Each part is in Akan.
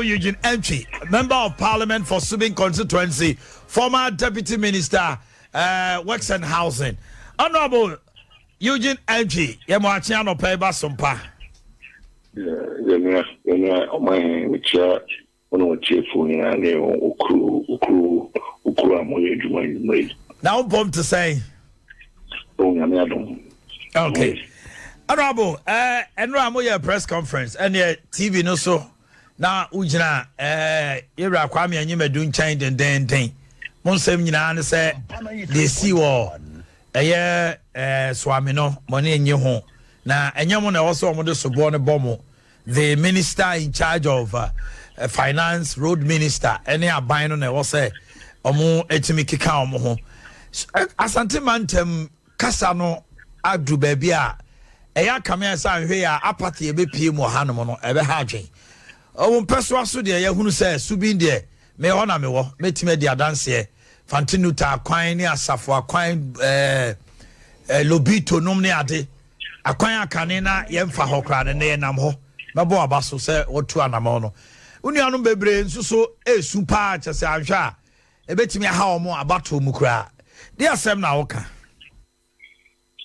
Eugene Antwi, Member of Parliament for Subin Constituency, former Deputy Minister, Works and Housing. Honorable Eugene Antwi, yɛ mo akye anɔpa yi ba sompa. Yɛnua, yɛnua, ɔman mekyia wo ne wɔtiefoɔ nyinaa ne okuru okuru okuru a moyɛ adwuma nnwuma yi. Na wo mpɔm te sɛn? Ɔ Nyame adom. Okay. Honorable, ɛnora moyɛ press conference ɛneɛ TV no so na wogyina yɛwura Kwame Anyimadu nkyɛn dendenden. Mo nsɛm nyinaa ne sɛ deɛ si wɔ ɛyɛ Soame no, mo ne nye ho na ɛnyɛ mo na ɛwɔ sɛ ɔmo de soboɔ no bɔ mo. The minister in charge of finance, road minister, ɛne aban no na ɛwɔ sɛ ɔmo etumi keka ɔmo ho. Asante mantam kasa no aduru baabi a ɛyɛ akame a sɛ ahwɛ yɛ a apathy ebepie mu ɔhanom no ɛbɛha adwen. Ɔmo mpɛsoa so deɛ, yɛhunu sɛ Subin deɛ, me hɔ na mewɔ, mɛtumi adi adanseɛ. Fante Nuta akwan ne Asafo akwan, ɛɛ ɛɛ Lobito nom ne ade akwan akane na yɛmfa hɔ koraa no, ne yɛnam hɔ. Mɛbɔ aba so sɛ wɔtu anamɔ no, wo nuanom bebree nso so esu paa kyɛ sɛ ahwɛ a ebɛtumi aha wɔn abatoɔ mu koraa de. Asɛm na woka.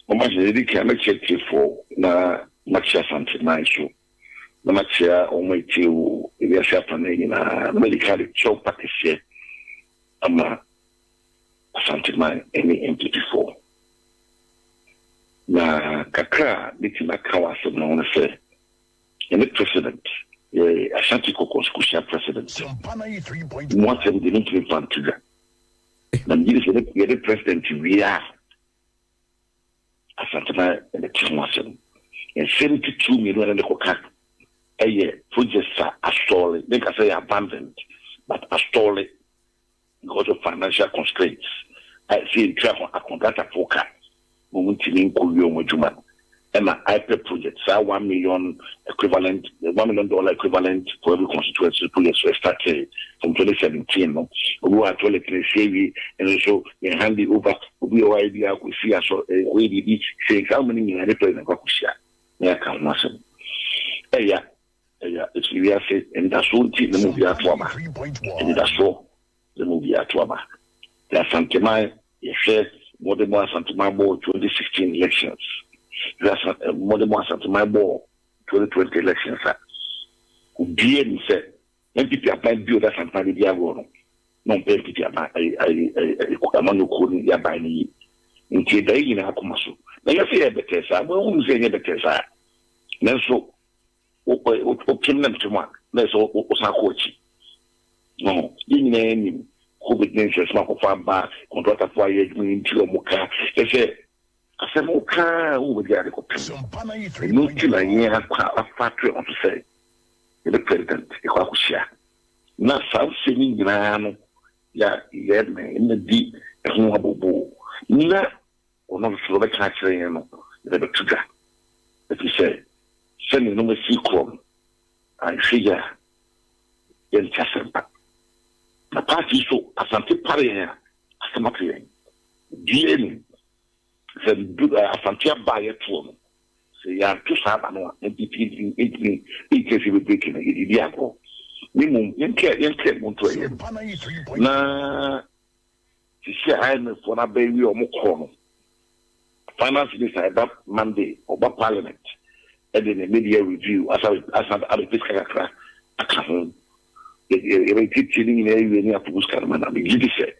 Ɔma sɛ yɛdi kan, mɛkyia tiefoɔ na makyia Asanteman so na makyia wɔn a ɛtie wɔ ewiase afa no nyinaa, na mɛdi kan de kyɛw pa kɛseɛ ama Asanteman ne NPP foɔ. Na kakra a mɛtumi aka wɔ asɛm no ho no sɛ yɛne president, yɛ Ashanti Caucus kɔhyia president mu, asɛm deɛ mentumi mfa nto dwa, na megye di sɛ yɛde president wie a, Asanteman ɛbɛte ho asɛm. Nsɛm titiriw mmienu a ne kɔka ɛyɛ projects a astall, menka sɛ yɛ abandoned, but astall because of financial constraints a sɛ yɛntua ho akɔntratafoɔ ka na wɔn ntumi nkɔ wie wɔn adwuma, ɛna IPEP project, saa 1 million equivalent, $1 million equivalent for every constituency project. So started from 2017 no, obi wɔ toilet na esi awie, ɛno nso yɛn hand over. Obi wɔ hɔ a ebi akɔsi asɔ ɛkɔyɛ biribi sɛ saa wɔn nyinaa ne president kɔ akɔhyia na yɛaka ho asɛm. Ɛya ɛfiri wiase ndasoɔ nti na mu bi ato aba, anidasoɔ na mu bi ato aba. Yɛ Asanteman, yɛhwɛ mmɔde mu Asanteman bɔɔ 2016 elections, yɛhwɛ mmɔde mu Asanteman bɔɔ 2020 elections a, obiara nim sɛ NPP aban bi a ɔda Asanteman bi di agorɔ no na ɔmpɛ NPP aban ayi ayi ayi amanyɔkuo no yɛ aban no yi. Nti ɛda yi nyinaa akoma so na yɛ sɛ yɛ bɛtɛ saa mo ehunu sɛ yɛ bɛtɛ saa, nanso wopem na mpem a na ɛsɛ wosan kɔ akyi no. Yɛn nyinaa nim COVID ne nsɛsɛm akɔfa aba, kɔntratafoɔ ayɛ adwuma yi nti ɔmo ka ɛsɛ asɛm wokaa wo baabi a de kɔpem. Ɛno nti na yɛn akɔ afa ato ɛho so sɛ yɛne president yɛkɔ akɔhyia na saa nsɛm yi nyinaa no yɛ yɛ na di ɛho abobo, na ɔno nso wɔbɛka akyerɛ yɛn no, yɛbɛbɛto dwa, ɛfiri sɛ sɛnea no asi korɔ no, anhwɛ yi a yɛnte asɛmpa na party so Asante pare yɛn a asɛm ato yɛn dua nim sɛ Asante aba a yɛtoɔ no sɛ yɛanto saa aba no a, NPP ntumi nkyɛ sɛ bɛbreki no, yɛde di agorɔ. Ne mmom yɛnkɛ mu nto ɛyɛ na sisi a IMF foɔ no aba awie a ɔmo kɔɔ no, finance minister ɛba Monday, ɔba parliament ɛde ne mid-year review asa asa abɛpɛ sika kakra aka ho. Yɛbɛtietie ne nyinaa awie ne apogu sika no ma, na megye di sɛ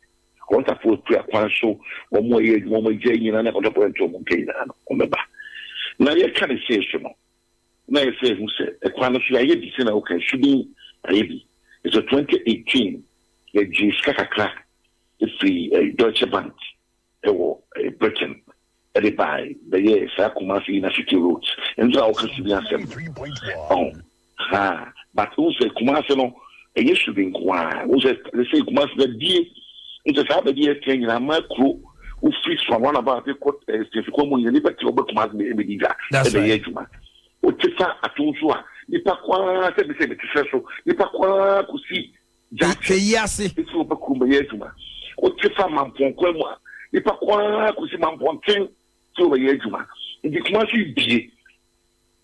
akɔntafoɔ firi akwan so, wɔn a ɛyɛ adwuma wɔn agya nyinaa ne akɔntafoɔ ɛnto wɔn nka nyinaa no, wɔn bɛba. Na yɛka ne sei so no, na yɛsɛ ehu sɛ ɛkwan no so yɛayɛ bi sɛ na wɔka Subin ayɛ bi ɛsɛ 2018 yɛgye sika kakra efiri Deutsche Bank ɛwɔ Britain ɛde baa bɛyɛ saa Kumasi inner city roads nso a wɔka Subin asɛm ɔho ha. But n sɛ Kumasi no ɛnyɛ Subin nko a, n sɛ sɛ Kumasi na die n sɛ saa baabi yɛ tɛn nyinaa ama kuro wofiri so roundabout kɔ ɛɛ mu nyina, nipa te ɔbɛ Kumasi na ɛbɛdi dwa, ɛbɛyɛ adwuma. Wote fa ato nso a, nipa kwaa sɛ bi sɛ mete sɛ so nipa kwaa kɔsi Hwɛ yi ase. Esi ɔbɛ kurom bɛyɛ adwuma. Wote fa Mampɔnkwan mu a, nipa kwaa kɔsi Mampɔnten sɛ ɔbɛyɛ adwuma. Nti Kumasi bie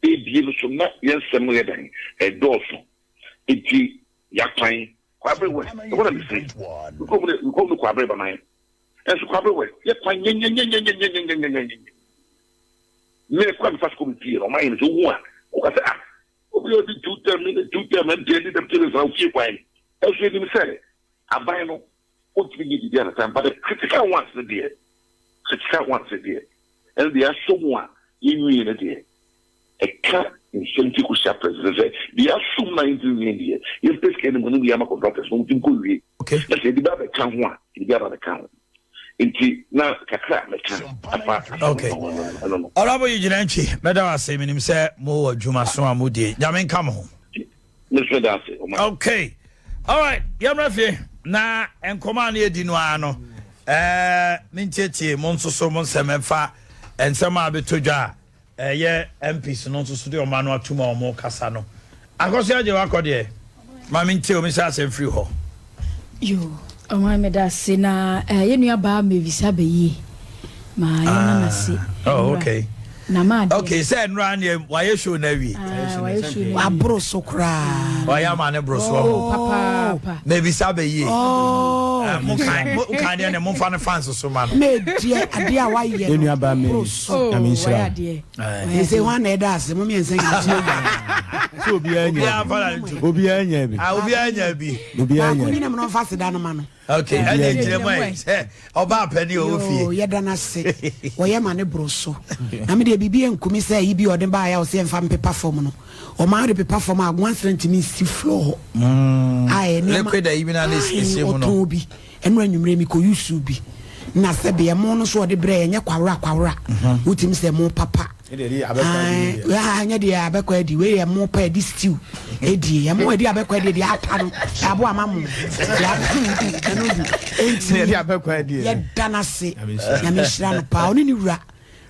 ebie no so na yɛn nsɛm no yɛ dan ɛdɔɔso nti. Yɛakwan Kwabre West, ɛhɔ na mefiri. Me kurom ne me kurom ne Kwabre Baman. Ɛnso Kwabre West, yɛ kwan nyɛnyɛnyɛnyɛnyɛnyɛnyɛnyɛnyɛ. Me kwan mefa so kɔ me fie no, ɔman yɛ no sɛ wohu a, woka sɛ ah, obi a ɔdi two term ne two term MP ne deputy minister ofie kwan. Ɛnso yɛnim sɛ aban no ɔntumi nyɛ biribi at a time, but the critical ones no deɛ, critical ones no deɛ, ɛno deɛ yɛasɔ mu a yɛnwie no deɛ, Ɛka nsɛm ti kɔhyia president sɛ deɛ asom no a yɛntumi nwie deɛ, yɛmpɛ sika no mu no wie ama contractors no wɔntumi kɔ wie. Na sɛ yɛde bi abɛka ho a, yɛde bi aba abɛka ho. Nti na kakra a mɛka afa asɛm no ho no ɛno no. Honourable Eugene Antwi, mɛda wo ase, menim sɛ mowɔ adwumaso a modie. Nyame nka mo ho. Me nso meda ase, ɔman. Okay. Alright, yɛmmra fie na nkɔmmɔ a na yɛdi no ara no, eh, mentietie mo nso so mo nsɛm ɛmfa nsɛm a abɛtɔ dwa a Ɛyɛ MPs no nso so de wɔn ano atum a wɔn kasa no. Akɔso agye wakɔ deɛ. Ma me ntie o, me hyɛ asɛm firi hɔ. Yoo ɔman meda ase na eh, yɛ nua baa Mavis abɛyie ma yɛ na nase. Oh okay. Na ma adeɛ. Okay sɛ nnora neɛ wayɛ show no awie. Ah, wayɛ show no awie. Waboro so koraa. Wayɛ ama ne boro so. Oh papaapa. Mavis abɛyie. Oh. Ah, mo kan mo kan deɛ ne mo nfa ne fans so ma no. Medeɛ adeɛ a wayɛ no boro so. Oh, Nyame nhyira wayɛ wo. adeɛ. Ɛsɛ hwan na ɛda ase mo mmiɛnsa nyinaa so yɛ Sɛ obiara nya Obiara bi. nfa na ne ntom. Obiara nya bi. Ah, obiara nya bi. Obiara baako nya bi. nyina mu na ɔmfa aseda no ma no. Okay, Obiara ɛna nya gyina bi. mu ayi sɛ ɔbaa pɛni ɔwɔ Yoo, fie. yɛda no ase wɔyɛ ma ne boro so na me deɛ biribi ankumi sɛ ayi bi a ɔde baeɛ a ɔsɛ yɛmfa mpepa fam no ɔmaa wode pepa fam a nwansena ntumi nsi floor hɔ a ɛyɛ nneɛma Liquid ayi bi na ne Ae, ɛhyɛ mu no. ɔtɔn bi Ɛno anwummerɛ mekɔ yusu bi na sɛbe ɛmo no so ɔde brɛ ɛnyɛ kwawora kwawora wotumi sɛ ɛmo papa nyɛ deɛ abɛkɔ adi wei yɛ ɛmo pa ɛde stew ɛdie ɛmo ɛde abɛkɔ adi deɛ apa no ɛabo ama mo ɛno bi enti yɛda no ase Nyame nhyira no paa ɔne ne wura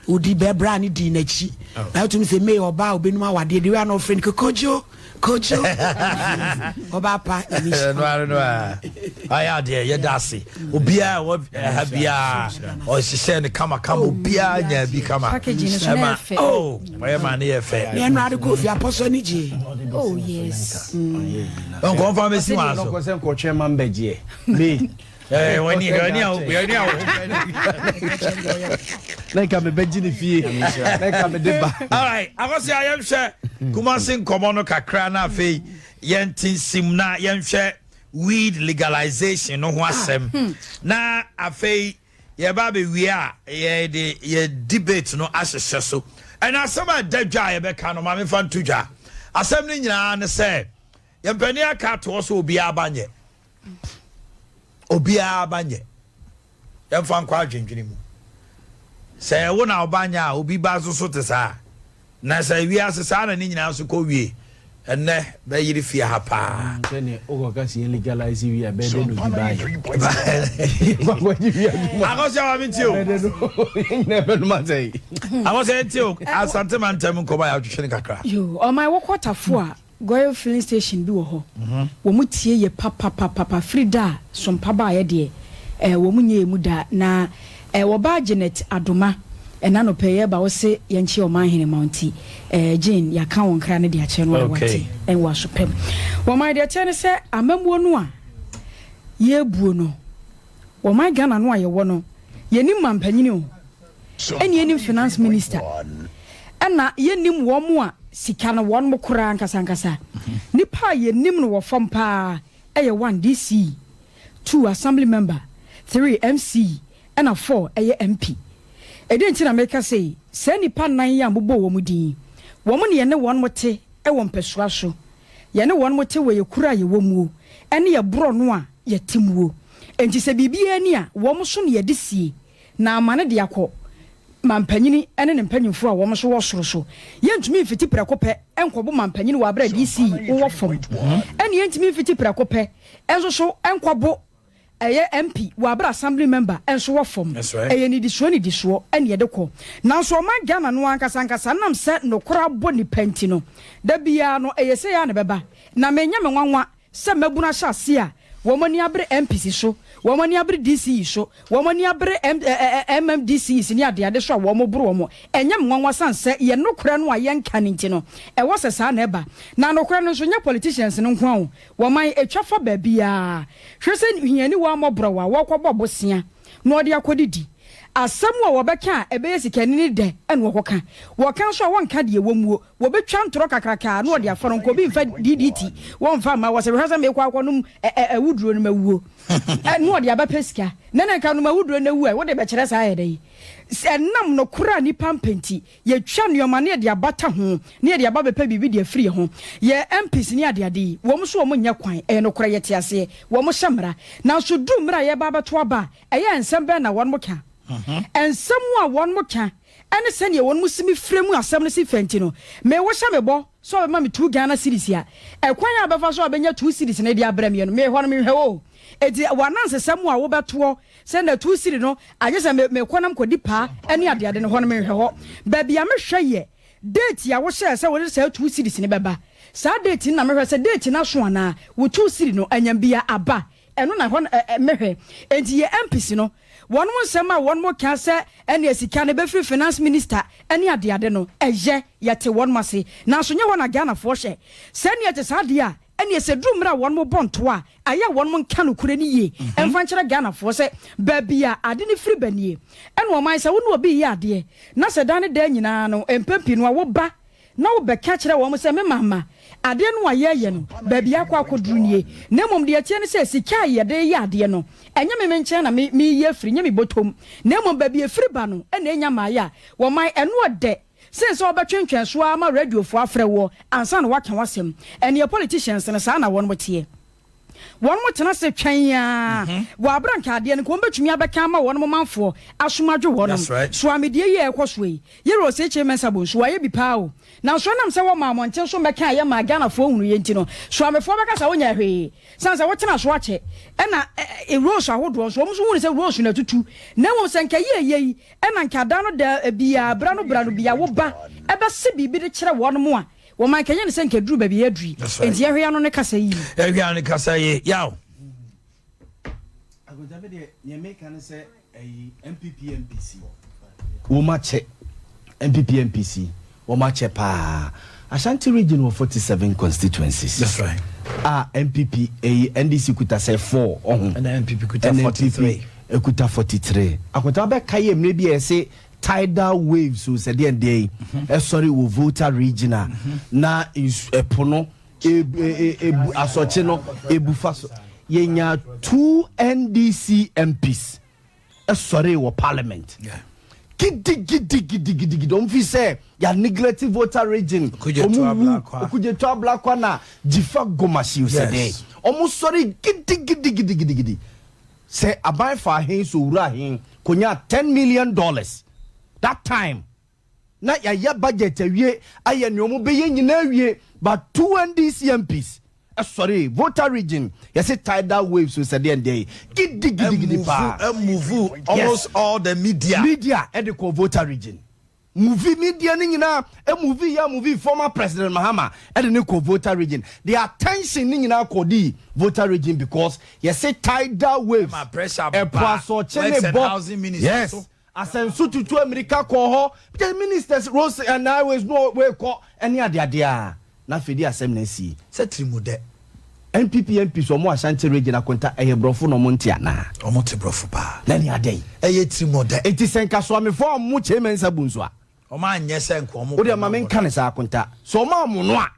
Odi bɛ bra ne dii n'akyi. Na wotumi sɛ May ɔbaa a obenim awadeɛ de wei a na ɔfrɛ no Kojo Kojo. Ɔbaa pa Nyame nhyira No ara no a ayɛ adeɛ yɛda ase obiara ɛwɔ ɛha biara ɔhyehyɛ no kama kama obiara nya bi kama Packaging no so na ɛma ɛyɛ fɛ. oh ɔyɛ ma ne yɛ fɛ. Ne ɛno ade kɔ ofie apɔsɔ ani gye. Oh yes. Nkɔmfa bɛsi wɔn aso. Ɔkɔ sɛ nkɔtwɛn ma mbɛgyeɛ. May. Eh, wani wani a wani a wo Na nka mebɛgye ne fie. Na nka mede ba. Alright, akɔsi a yɛnhwɛ Kumasi nkɔmɔ no kakra na afei yɛnte nsim na yɛnhwɛ weed legalization no ho asɛm ah, hmm. na afei yɛba abɛwie a yɛde yɛ debate no ahyehyɛ so ɛna asɛm a ɛda dwa a yɛbɛka no maame fa nto dwa asɛm no nyinaa ne sɛ yɛmpani aka atoɔ so obiara ba nyɛ Obiara ba nyɛ. Yɛmfa nkɔ adwendwene mu. Sɛ wo na wo ba nyɛ a, obi ba nso so te saa. Na sɛ wiase saa na ne nyinaa nso kɔ wie. Ɛnnɛ bɛyere fie ha paa. Sɛdeɛ wokɔka sɛ yɛn legalize wie a bɛyɛ dɛ na obi ba ayɛ. Akɔsɛ wa me tie o. Bɛyɛ dɛ no yɛn nyinaa bɛnom asɛe. Akɔsɛ yɛn tie o. Asante mantam nkɔmɔ a yɛatwetwe no kakra. Yoo, ɔman wokɔ tafo a Goil filling station bi wɔ hɔ, wɔn tie yɛ papapapapa firi da a Sompa baeɛ deɛ eh, wɔn nyɛɛ mu da na eh, wɔbaa Janet Adoma ɛna anɔpa yi ɛreba wo se yɛnkye Ɔmanhene ma wo nti eh, Jane yɛaka wo nkra no de akyerɛ no a wate ɛwɔ aso pam. Wɔn deɛ ɛteɛ ne sɛ amammuo no a yɛrebuo no Ɔman Ghana no a yɛwɔ no, yɛnnim mampanyini o, ɛne yɛnnim finance minister, ɛna yɛnnim wɔn a sika no wɔn koraa ankasa ankasa. Nipa a yɛnim no wɔ fam paa ɛyɛ one DC, two assembly member, three MC, ɛna four ɛyɛ MP. Ɛdeɛn nti na meka sei? Saa nnipa nnan yi a mobɔɔ wɔn din yi, wɔn ne yɛne wɔn te wɔ mpasua so. Yɛne wɔn te wɔ yɛ kuro a yɛwɔ muo, ɛne yɛ borɔno a yɛte muo. Enti sɛ biribiara ni a, wɔn so na yɛde sie, na ama no de akɔ mampanyini ne ne mpanyimfoɔ a wɔn nso wɔ soro so. Yɛntumi mfiti prɛko pɛ nkɔbo mampanyini wɔ aberɛ a DC wowɔ fam, ɛne yɛntumi mfiti prɛko pɛ nso so nkɔbo ɛyɛ MP wɔ aberɛ a Assembly member nso wɔ fam. Ɛyɛ nnidisoɔ nnidisoɔ ɛne yɛde kɔ. Nanso ɔman Ghana no ankasa ankasa nam sɛ nokorɛ abɔ nnipa nti no, da biara no ɛyɛ sei ara na ɛbɛba. Na menyɛ me nwanwa sɛ mmabunu ahyɛ aseɛ a. Wɔn ani abere MPs so, wɔn ani abere DCE so, wɔn ani abere MMDCEs ne adeade so a wɔboro wɔn. Ɛnyɛ me nwanwa sane sɛ yɛn nokorɛ no a yɛnka no nti no, ɛwɔ sɛ saa na ɛba. Na nokorɛ no nso, nyɛ politicians no nko ara o, wɔman ɛtwa fa baabiara. Hwɛ sɛ hiani wa mmɔborɔwa a wɔrekɔbɔ bosea na ɔde akɔdidi. Asɛm a wɔbɛka a ɛbɛyɛ sikani no dɛ na wɔkɔka. Wɔka nso a wɔnka deɛ ɛwɔ muo. Wɔbɛtwa ntorɔ kakrakaa na wɔde afa no. Nka obi mfa DDT wɔmfa mma wɔ sɛ hwɛ sɛ meekɔ akɔnom awuduro no mawuo na ɔde abɛpɛ sika. Na na nka nom awuduro no awu a wode bɛkyerɛ saa ayɛ dɛn? Ɛnam nokorɛ a nnipa mpɛ nti, yɛtwa nnoɔma na yɛde abata ho na yɛde aba bɛpɛ biribi de afiri yɛn ho. Yɛn MPs ne adeade yi, wɔn nso wɔn nyɛ kwan, ɛyɛ nokorɛ yɛte aseɛ, wɔn hyɛ mmara. Nanso duru mmerɛ a yɛreba abɛto aba a, ɛyɛ a nsɛm bɛn na wɔn ka? Nsɛm a wɔn ka ne sɛdeɛ wɔn si me frɛ mu asɛm no si fa nti no, me wohyɛ me bɔ sɛ wɔbɛma me 2 Ghana cedis a, ɛkwan a bɛfa so a bɛnya 2 cedis no de abrɛ meɛ no, me hɔ no mehwɛ o. Enti w'anansesɛm a wobɛtoɔ sɛ na 2 cedi no agye sɛ mekɔ nam kɔdi paa ne adeade no hɔ no mehwɛ hɔ. Baabi a mehwɛ yɛ date a wohyɛɛ sɛ wode saa 2 cedis no bɛba. Saa date no na mehwɛ sɛ date no aso anaa wo 2 cedi no anyam bia aba. Ɛno na hɔ mehwɛ. Enti yɛ MPs no, wɔn nsɛm a wɔn ka sɛ ɛne sika no bɛfiri Finance Minister ne adeade no, ɛyɛ yɛte wɔn ase. Nanso nyɛ hɔ na Ghanafoɔ hwɛ. Sɛ neɛ te saa adeɛ a, ɛneɛ sɛ duru mmerɛ a wɔn bɔ ntoa a, ayɛ a wɔn nka nokorɛ no yie. Ɛmfa nkyerɛ Ghanafoɔ sɛ baabi a ade no firi ba nie. Ɛna ɔman sɛ wo ne obi yɛ adeɛ na sɛ da ne da nyinaa no mpɛn pii no a woba na wobɛka kyerɛ wɔn sɛ me mama adeɛ no a yɛyɛ no baabi akɔ akɔduru nie, na mmom deɛ ɛteɛ ne sɛ sika a yɛde yɛ adeɛ no ɛnyɛ me me nkyɛn na meyɛ afiri, nyɛ me bɔtɔm, na mmom baabi efiri ba no ɛna ɛnya maayɛ a wɔman ɛno ɔdɛ sen sɛ wɔbɛtwentwɛn so ara ma radiofoɔ afrɛ woɔ ansa na woaka w'asɛm. Ɛneɛ politicians no saa na wɔn teɛ. Wɔn mo tena se twɛn a wɔ abera nka adeɛ no nka wɔn bɛtumi abɛka ama wɔn mo manfoɔ asomadwo wɔn. That's right. So amedeɛ yi a ɛkɔ soɔ yi, yɛrɛ Osei Kyei Mensah Bonsu wayɛ bi paa o, nanso ɛnam sɛ wɔma mmɔnten so mmɛka a yɛma Ghanafoɔ hunu yɛ nti no, soamefoɔ bɛka sɛ wonyɛ hwee sane sɛ wotena so akyɛ. Ɛna roads ahodoɔ nso wɔn nso hunu sɛ roads no atutu, na mmom sɛ nka yie yɛ yi ɛna nka da no da biara bra no bra no bia woba ɛbɛse biribi de kyerɛ wɔn mo a wɔn anka nyɛ ne sɛ nka duru baabi yɛaduru yi. That's right. Enti yɛhwɛ ano ne kasa yi. Yɛhwɛ ano kasa yi yaw. Akontabi deɛ, nea meka ne sɛ ɛyi NPP MPs wɔn akyɛ, NPP MPs wɔn akyɛ paa. Ashanti Region wɔ 47 constituencies. That's right. A NPP ɛyi NDC kuta sɛ four ɔho. Ɛna NPP kuta Ɛna 43. NPP kuta 43. Akonta bɛka yɛ mmerɛ bi a yɛsɛ tidal waves o, sɛ deɛ deɛ yi ɛsɔre wɔ Volta Region a na nsu ɛpo no ebu ebu asɔkye no ebu fa so, yɛnya two NDC MPs ɛsɔre wɔ parliament gidigidigidigidi. Ɔmo fi sɛ yà neglect Volta Region. Okudzeto Ɔmo wu Ablakwa. Okudzeto Ablakwa na Dzifa Gomashie sɛ dɛ ɔmo sɔre gidigidigidigidi sɛ aban fa ahen so owura ahen konya $10 million that time na yɛayɛ budget awie, ayɛ nea ɔmo bɛyɛ nyinaa awie, but two NDC MPs ɛsɔre Volta Region yɛsɛ tidal waves so sɛ deɛ deɛ gidigidigidi paa. Ɛmove almost all the media. Media ɛde kɔ Volta Region, move media no nyinaa, ɛmove yɛ move former President Mahama ɛde ne kɔ Volta Region. The attention ne nyinaa kɔ di Volta Region because yɛsɛ tidal waves. Ɛma pressure ɛpo ba asɔkye Works ne and bɔ Housing Ministry so. Asɛnso tutu amirika kɔ hɔ, the ministers, roads and highways no wɔekɔ ɛne adeadeɛ a na afei de asɛm na asi. Sɛ tirimu dɛ. NPP MP so ɔmo Ashanti Region, akonta ɛyɛ borɔfo na ɔmo nte anaa? Ɔmo te borɔfo paa. Na ne adɛn? Ɛyɛ tirimu dɛ. Eti sɛ nka soamefoɔ a ɔmo Kyei Mensah Bonsu a ɔmo anyɛ sɛ nka ɔmo wode ma menka ne saa, akonta sɛ ɔmo amo no a,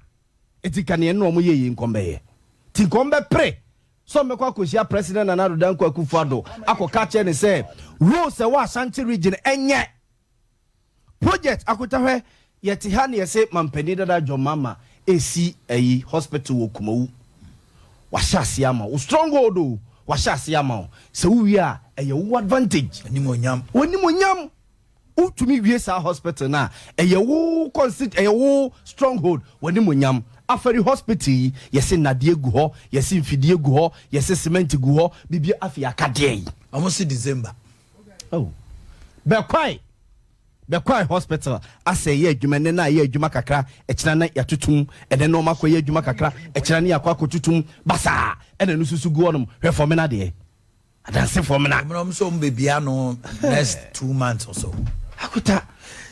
eti ka neɛ no ɔmo yɛ yie nkɔm bɛyɛ ti nkɔm bɛpere sɛ ɔmbɛkɔ akɔhyia President Nana Addo Dankwa Akufo-Addo akɔka kyerɛ ne sɛ roads ɛwɔ Ashanti Region ɛnyɛ project. Akotahwɛ yɛte ha ne yɛsɛ mampanin dada John Mahama esi ɛyi hospital wɔ Kumawu, wahyɛ aseɛ ama wo stronghold o, wahyɛ aseɛ ama wo sɛ wowie a ɛyɛ wo advantage. Animonyam. Wɔnimonyam wotumi wie saa hospital no a ɛyɛ wo consti ɛyɛ wo stronghold, wɔnimonyam. Afari Hospital yi, yɛsɛ nnadeɛ gu hɔ, yɛsɛ mfidie gu hɔ, yɛsɛ cement gu hɔ, biribi afei aka deɛ yi. Ɔmo si December. Oh. Bɛkwae. Bɛkwae hospital asɛ yɛ adwuma ɛnɛ na ayɛ adwuma kakra ɛkyena na yɛatotom ɛnɛ na ɔma akɔyɛ adwuma kakra ɛkyena ne yɛakɔ akɔtotom basaa ɛna ɛno nso so gu hɔnom hwɛ fɔmena deɛ adanse fɔmena. Ɔmo na ɔmo sɛ ɔmo bɛbia no next 2 months or so. Akota.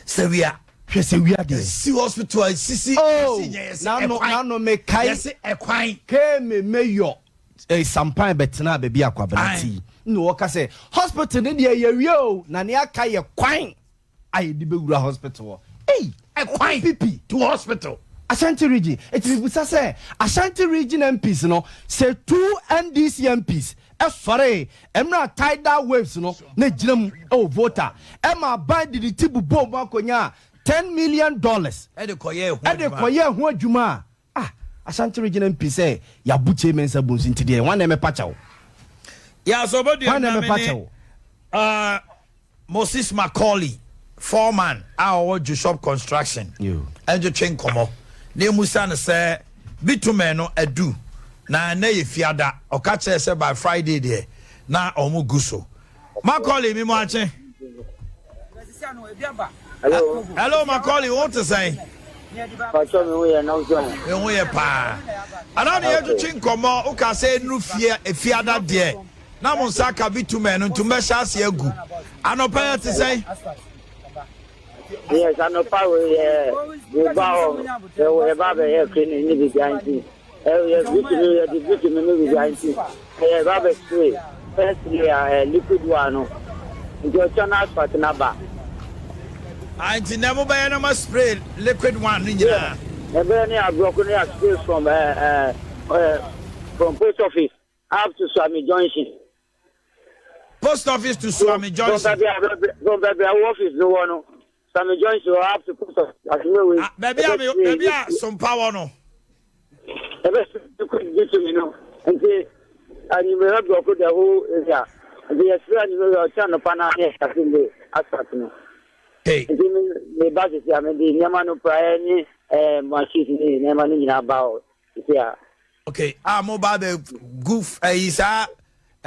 Sɛ wia. Hwɛ sɛ wia deɛ. Si hospital a sisi. Oh si nyɛ yɛsɛ nano ɛkwan. nano mekae. Yɛsɛ ɛkwan. Keme meyɔ eh, sampan bɛtena baabi a Kwabena te yi na wɔka sɛ hospital no deɛ yɛwie o na nea aka yɛ kwan a yɛde bɛwura hospital hɔ. Ei! Ɛkwan PP. to hospital. Ashanti region. Eti mebisa sɛ Ashanti region MPs no sɛ two NDC MPs sɔree mmerɛ a tidal waves no na gyina mu wɔ Volta ɛma aban de ne ti bobɔɔ mu akɔnyaa $10 million Ɛde kɔyɛɛ ho ɛde adwuma. kɔyɛɛ ho adwuma a Ah Ashanti region MP sɛ yabu Kyei Mensah Bonsu nti deɛ hwan na ɛmɛpa kyɛw? Yeah, so obodua Hwan na na ɛmɛpa me ne kyɛw? Moses Macaulay, foreman a ɔwɔ Joshop Construction Yo. ntwetwe nkɔmmɔ na emusa no sɛ bitumen no adu na ɛnɛ yɛ fiada. Ɔka kyerɛ sɛ by Friday deɛ na wɔn gu so. Macaulay mi mu akye. Hello. Hello Macaulay, wo te sɛn? Pacho me ho yɛ na nso ɛ. Me ho yɛ paa. Ana ne yɛtwetwe nkɔmmɔ woka sɛ ɛnuru fie efiada deɛ na mo nsa aka bitumen no nti mobɛhyɛ ase agu. Anɔpa yɛ te sɛn? Yes, anɔpa wei yɛ meba hɔ yɛ yɛba bɛyɛ cleaning ne biribiara nti yɛ bitumen yɛde bitumen ne biribiara nti yɛba bɛ spray first layer liquid one no nti ɔkyɛ no asphalt no aba. Ah, nti nɛ mobɛyɛ na ma spray liquid one no nyinaa. Ɛbɛyɛ ne aborɔko ne spray from from post office up to Suame Junction. Post office to Suame Junction. From baabi a wo office no wɔ no, Suame Junction hɔ up to post office asemewe. Ah, baabi a me baabi a Sompa wɔ no. Ɛbɛ liquid bitumen no nti anwummerɛ borɔko the whole area nti yɛsrɛ anwummerɛ ɔkyɛ anɔpa no ne yɛsase de asphalt no. Okay. Nti me me ba sisi a mede nneɛma no praeɛ ne machines ne nneɛma no nyinaa ba hɔ sisi a. Okay, a mo ba bɛ gu ɛyi saa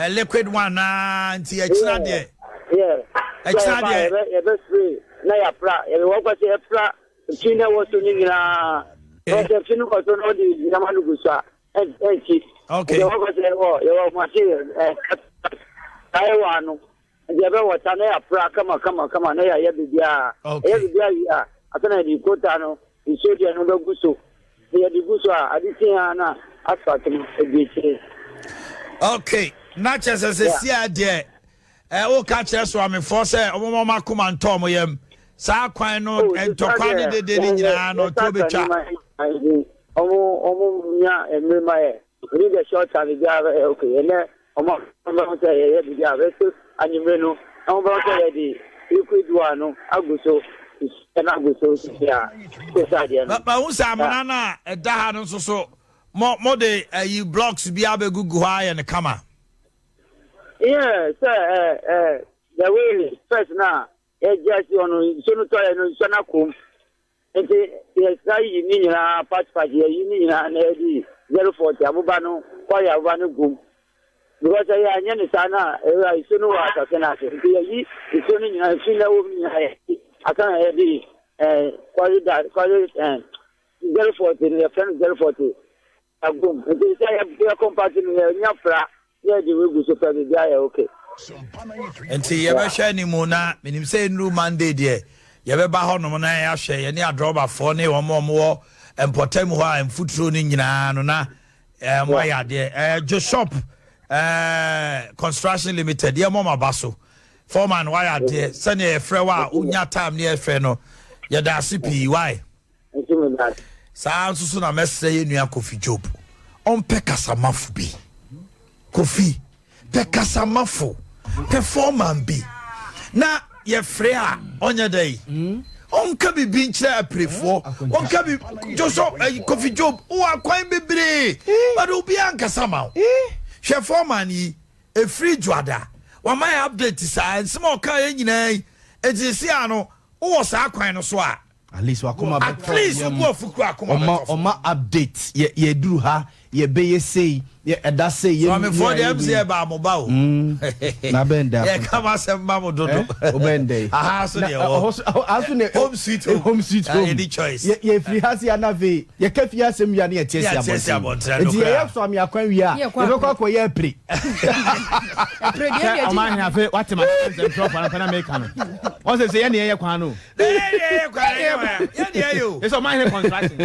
liquid one naa nti ɛkyina deɛ. Yeah. Ɛkyina deɛ. Yɛbɛ spray na yɛapra yɛbɛ wɔkɔ sɛ yɛpra fi na ɛwɔ so no nyinaa. Wɔsɛ fi no kɔ so na ɔde nneɛma no gu so a ɛnkyi. Okay. Nti wɔkɔ sɛ yɛwɔ yɛwɔ machine saa ɛwɔ ano. Nti yɛbɛ wɔta na yɛapra kama kama kama na yɛayɛ biribiara. Okay. Ɛyɛ biribiara wie a afei na yɛde kota no nsuo deɛ no bɛgu so. Sɛ yɛde gu so a ade kye a na asphalt no adi akyire. Okay, na kyerɛ sɛ sɛsi a deɛ ɛ woka kyerɛ Soamefoɔ sɛ ɔmoma ɔmo akoma ntɔ ɔmo yam saa kwan no Oh, ntɔkwa ne dede ne nyinaa no to bɛtwa. Ɔmo ɔmo nya mmerɛ ma yɛ. Within the short time biribiara bɛyɛ okay. Ɛnɛ ɔmo bɛhu sɛ yɛyɛ biribiara bɛso anwummerɛ no ɔmo bɛhu sɛ yɛde liquid one no agu so nsuo no agu so sisi a sisi adeɛ no. Mahu sɛ amena no a ɛda ha no nso so mo mo de ayi blocks bi abɛgugu hɔ ayɛ no kama. Yeah, sɛ ɛ ɛ the way first na yɛgye asi hɔ no nsuo no tɔ yɛ no nsuo no akɔ mu nti yɛsa yi ne nyinaa patch patch yɛyi ne nyinaa na yɛde 040 aboba no kɔyɛ aboba no gum because ɛyɛ anyɛ ne saa na ɛwura nsuo no wɔ asase no ase nti yɛyi nsuo no nyinaa nsuo no ɛwɔ mu nyinaa yɛyi asa na yɛde kɔre da kɔre 040 no yɛfrɛ no 040 agum nti sɛ yɛ compact no yɛnya fra na yɛde wei gu so pɛ biribi ayɛ okay. Nti yɛbɛhwɛ anim na menim sɛ nnuru Monday deɛ yɛbɛba hɔnom na yɛahwɛ yɛne adrɔbafoɔ ne wɔn a wɔwɔ mpɔtam hɔ a mfuturo no nyinaa no na mo ayɛ adeɛ. Joshop Construction Limited yɛ mɔ maba so. Foreman wayɛ adeɛ sɛnea yɛfrɛ wo a wonya time ne yɛfrɛ no yɛda ase pii wae. Saa nso so na mɛsrɛ yɛ nua Kofi Job ɔmpɛ kasamafo bi. Kofi pɛ kasamafo pɛ foreman bi na yɛfrɛ a ɔnyɛ dɛ yi ɔnka biribi nkyerɛ apirefoɔ ɔnka bi Joshua Kofi Job wowɔ akwan bebree but obiara nkasa ma wo. Hwɛ foreman yi ɛfiri dwoada wama yɛ update saa nsɛm a ɔka yɛ nyinaa yi enti si ano wowɔ saa kwan no so a At least wakoma at bɛtɔ least yam. wobu afukuro akoma Ɔma bɛtɔ fam. ɔma update yɛ yɛduru ha. yɛbɛyɛ sei, yɛ ɛda sei, yɛ Mamefoɔ deɛ ɛm sɛ yɛbaa mo ba o. Na bɛn da. Yɛka mo asɛm ma mo dodo. Eh, wobɛn dɛ. Aha so deɛ wɔ. Home Home sweet home. Home sweet home. Any choice. Yɛ yɛfiri ha se ana afei yɛka fie asɛm wie a ne yɛte asi abɔnten. Nti yɛyɛ so ame akwan wie a yɛbɛkɔ akɔyɛ apire. Apire deɛ Sɛ ɔman hene afei wate ma nsɛmtwerɛfoɔ no pɛ na meka no. Wɔn sɛ sɛ yɛne yɛyɛ kwan no. Yɛne kwan no yɛne yɛyɛ o. Ɛsɛ ɔman hene construction.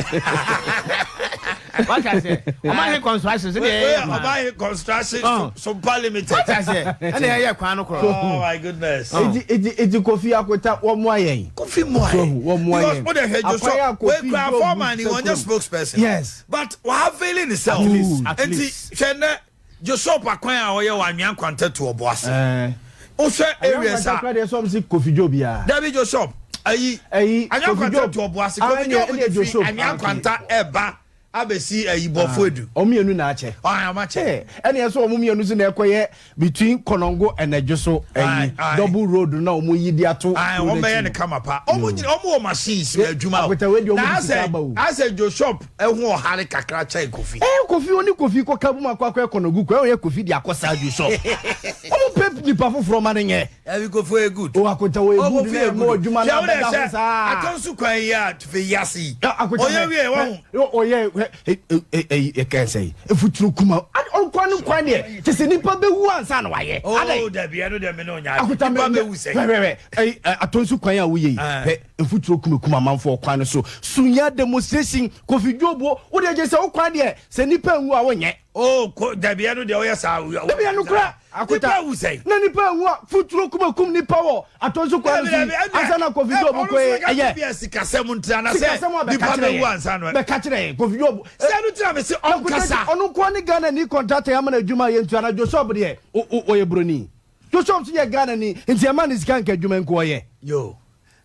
Wate aseɛ ɔman hene construction sɛ deɛ yɛyɛ kwan. Ɔman hene construction Sompa limited. Wate aseɛ ɛna yɛyɛ kwan no korɔ. Oh my goodness. Eti eti eti Kofi Akota wɔn mo ayɛ. Kofi mo ayɛ. Wɔn mo ayɛ. Because o de hwɛ Joshua wei kura foreman ni wɔn nyɛ spokesperson. Yes. But wa availing himself. At least at Eti least. hwɛ nɛ Joshua kwan a ɔyɛ wɔ anwea nkwanta tu ɔbo ase. Wohwɛ areas a. Anwea nkwanta kura deɛ sɔm si Kofi Job ya. Dabi Joshua ayi. Ayi Anwea nkwanta tu ɔbo ase. Kofi Job de fi anwea nkwanta ɛba abɛsi ayi bɔfo edu. Ɔmo mmienu na akyɛ. Ɔmo akyɛ. Ɛna ɛsɛ ɔmo mmienu so na ɛkɔyɛ between Konongo and Ɛdwo ɛyi double road na ɔmo yi di ato. Ayi wɔn bɛyɛ ne kama pa. Ɔmo nyina ɔmo wɔ machines wɔ adwuma o. Na asɛ asɛ Joshua ɛho ɔhare kakra kyɛn Kofi. Ɛɛ Kofi oni Kofi kɔ kabu ma kɔ akɔyɛ Konongo kɔ ɛyɛ Kofi de akɔ saa Joshua. Ɔmo pɛ nipa foforɔ ma ne nyɛ. Ɛbi Kofi yɛ good. O Akonta wɔ yɛ good na ɛmɔ adwuma na abɛda ho saa. Atɔnso kwan yi a tufe yi ase yi. Ɔyɛ wie wɔn. Ɔyɛ ɛ ɛ kɛnsɛ yi efuturo kuma ɔnkwan ne kwan deɛ te sɛ nipa bɛ wu ansa na wayɛ. Oo dabi ɛno deɛ mi n'o nya. Akonta nipa bɛ wu sɛ. Hwɛ hwɛ ɛ atɔnso kwan a woyɛ yi hwɛ efuturo kuma kuma amanfoɔ kwan no so sunya demonstration Kofi Dwobo o de gye sɛ o kwan deɛ sɛ nipa nwu a wonyɛ. Oo ko dabi ɛno deɛ ɔyɛ saa. Dabi ɛno kura Akota nipa wu sɛ. Na nipa nwu a futuro kuma kum nipa wɔ atɔnso kwan no so yi ansa na Kofi Job kɔ yi ɛyɛ. Sikasɛm ntina na sɛ nipa bɛ wu ansa no. Bɛka kyerɛ yɛn Kofi Job. Sɛ ɛno tena mi se ɔnkasa. Ɔno nkoa ne Ghana ni contractor yɛ ama no adwuma yɛ ntua na Joshua deɛ ɔyɛ broni. Joshua nso yɛ Ghana ni nti ɛma ne sika nka adwuma nko ɔyɛ. Yo.